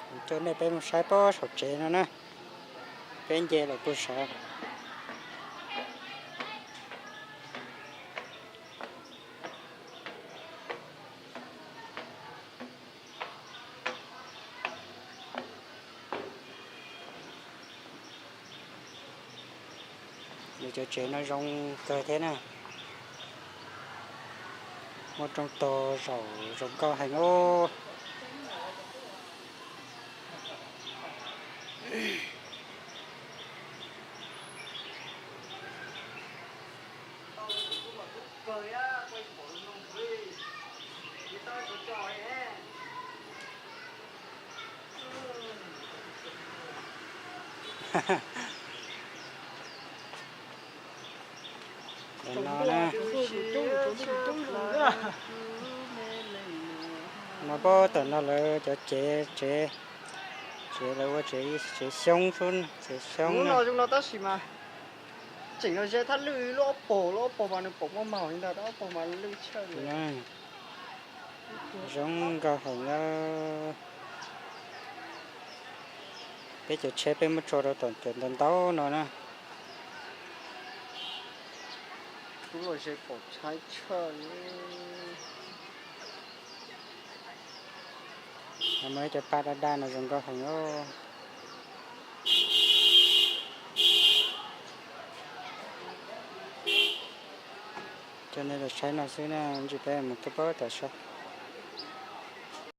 Coj nej peb mus saib pob saum tsev no na, peb nce lawm puag saud. Nws cov tsev no zoo kawg thiab na, muaj rooj tog zaum zoo nkauj heev os. Tam no na, no pob tam no lawv cov tsev, tsev, tsev lawv ua tsev, tsev xyoob xwb, tsev xyoob no zoo no tab sis mas tseem no ze thaj lwj lub ob pog, lub ob pog mas nws pom muaj maum li ntag, lub ob pog mas lwj tshaj li. Zoo nkauj heev na. Peb cov tsheb peb muab tso rau tom cov ntau ntau no na. Kub los ze pom tshaib tshaj li. Muaj ib cov paj daj daj no zoo nkauj heev os. Coj nej los saib no xwb na, ntsis peb mus tuaj pob tam saud.